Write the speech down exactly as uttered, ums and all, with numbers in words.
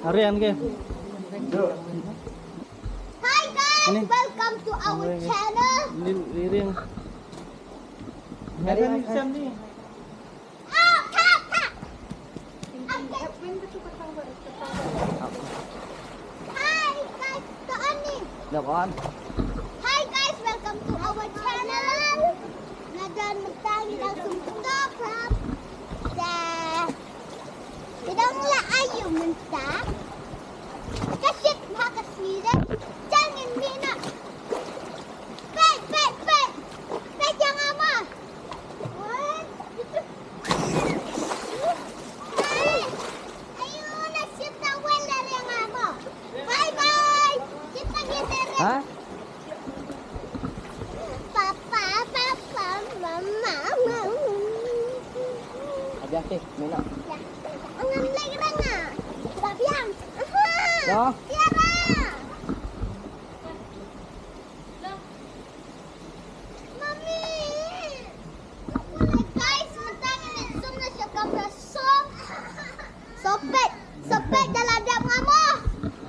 Rian ke. Hi guys, welcome to our channel. Lin Riring. Ah, tak, tak. Hi guys, to on ni. Dah on. Hi guys, welcome to our channel. Nadan metang di dalam sumber club. Dah. Dah mula ayu mentang. Kasit ha kasida. Jangan mina. Pet, pet, pet. Pet jangan ama. Bye bye. Kita kita. Ha? Papa, papa, mama, mama. Ada ke, mina. Ya. Angan lagi ranga. Babiang. Aha. Ya. Ya.